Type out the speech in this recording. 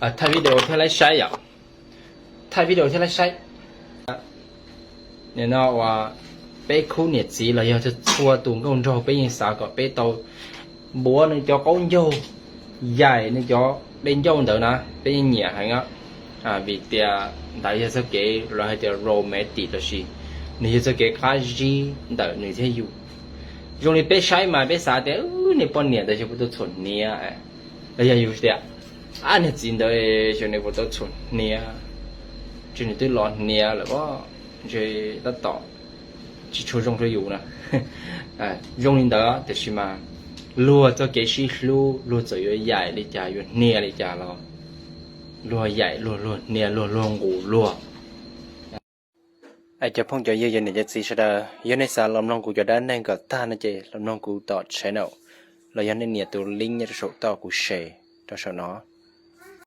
Thaij video thiab laib saib yom. Thaij video thiab laib saib. Nim no uas peb khub niam txiv los yog txhua tus nkauj nraug peb yeej xav kom peb tau npuav nws cov qaub ncaug, yaim nws cov dej ncauj ntawd na, peb yeej nyiam heev. Vim tias ntawd yog txoj kev lawv hais tias romantic lossis nws yog txoj kev qab zib ntawm nws thiab yus. Zoo li peb saib mas peb xav tias niag poj niam ntawd xyov puas tau txhuam hniav, los yog yus tias ab niag txiv ntawd xyov nws puas tau txhuam hniav, ntshe nws twb los hniav lawm, ntshe tab tom tsis tshua zoo rau yus na. Zoo li ntawd tiam sis mas luag txoj kev sib hlub luag txawm yuav yaim li cas yuav hniav li cas los luag yaim luag, luag hniav luag, luag nqus luag. Cov phooj cov ywg, cov niam cov txiv sawv daws, yog nej xav los mloog kuv cov dab neeg kom tag no ces los mloog kuv tom channel, los yog nej nias tus link nyob rau saum toj kuv share rau saum no.